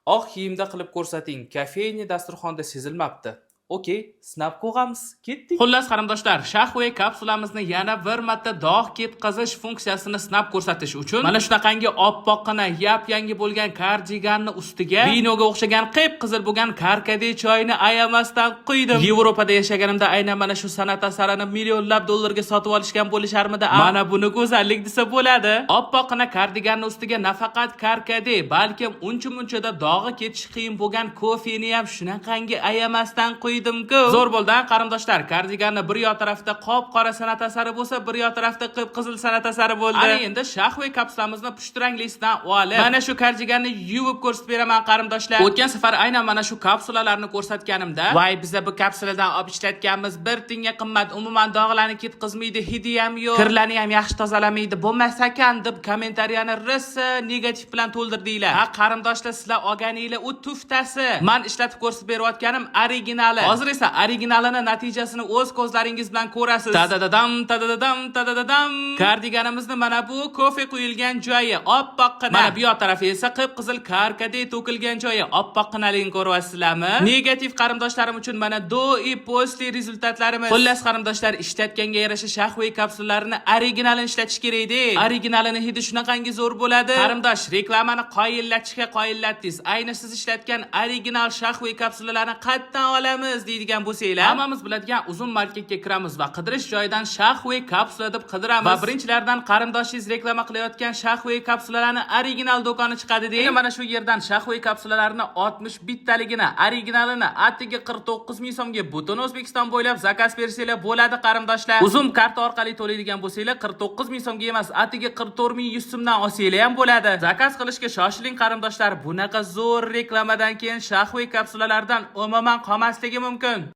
Oq kiyimda qilib ko'rsating, кофейный dasturxonda sezilmabdi. Okey, sinab ko'ramiz. Ketdik. Xullas, qarindoshlar, Shahve kapsulamizni yana bir marta dog' ketkazish funksiyasini sinab ko'rsatish uchun mana shunaqangi oppoqqina, yap-yangi bo'lgan kardiganni ustiga vinoga o'xshagan qip-qizil bo'lgan karkade choyini ayamasdan quydim. Yevropada yashaganimda aynan mana shu san'at asarini millionlab dollarga sotib olishgan bo'lisharmidi? Mana buni go'zallik desa bo'ladi. Oppoqqina kardiganni ustiga nafaqat karkade, balkim uncha-munchada dog'i ketishi qiyin bo'lgan kofeni ham shunaqangi ayamasdan quydim-ku. Zo'r bo'ldi, a, qarindoshlar. Kardiganni bir yoq tarafida qop-qora san'at asari bo'lsa, bir yoq tarafida qip-qizil san'at asari bo'ldi. Ana endi Shahve kapsulamizni pushti ranglisidan olib, mana shu kardiganni yuvib ko'rsatib beraman, qarindoshlar. O'tgan safar aynan mana shu kapsulalarni ko'rsatganimda, "Voy, biza bu kapsuladan olib ishlatganmiz, bir tinga qimmat, umuman dog'larni ketqizmaydi, hidi ham yo'q, kirlarni ham yaxshi tozalamaydi, bo'lmas ekan", deb kommentariyani rosa negativ bilan to'ldirdinglar. Ha, qarindoshlar, sizlar olganinglar u туфта si. Man ishlatib ko'rsatib berayotganim originali. Hozir esa originalini natijasini o'z ko'zlaringiz bilan ko'rasiz. Tadadadam, tadadadam, tadadadam. Kardiganimizni mana bu kofe quyilgan joyi oppoqqina. Mana bu yoq tarafi esa qip-qizil karkade to'kilgan joyi oppoqqinaligini ko'ryapsizlarmi? Negativ qarindoshlarim uchun mana до и после результат larimiz. Xullas, qarindoshlar, ishlatganga yarasha Shahve kapsulalarini originalini ishlatish kerak-da. Originalini hidi shunaqangi zo'r bo'ladi. Qarindosh, reklamani qoyillatishga qoyillatdingiz. Ayni siz ishlatgan original Shahve kapsulalarini qayerdan olamiz deydigan bo'lsanglar, hammamiz biladigan Uzum Marketga kiramiz va qidirish joyidan Shahve kapsula deb qidiramiz. Va birinchilardan qarindoshingiz reklama qilayotgan Shahve kapsulalarini original do'koni chiqadi deydi. Mana shu yerdan Shahve kapsulalarini 60 bittaligini originalini atigi 49 ming so'mga butun O'zbekiston bo'ylab zakaz bersanglar bo'ladi, qarindoshlar. Uzum karta orqali to'laydigan bo'lsanglar, 49 ming so'mga emas, atigi 44 ming 100 so'mdan olsanglar ham bo'ladi. Zakaz qilishga shoshiling, qarindoshlar. Bunaqa zo'r reklamadan keyin Shahve kapsulalaridan umuman qolmasligi mumkin.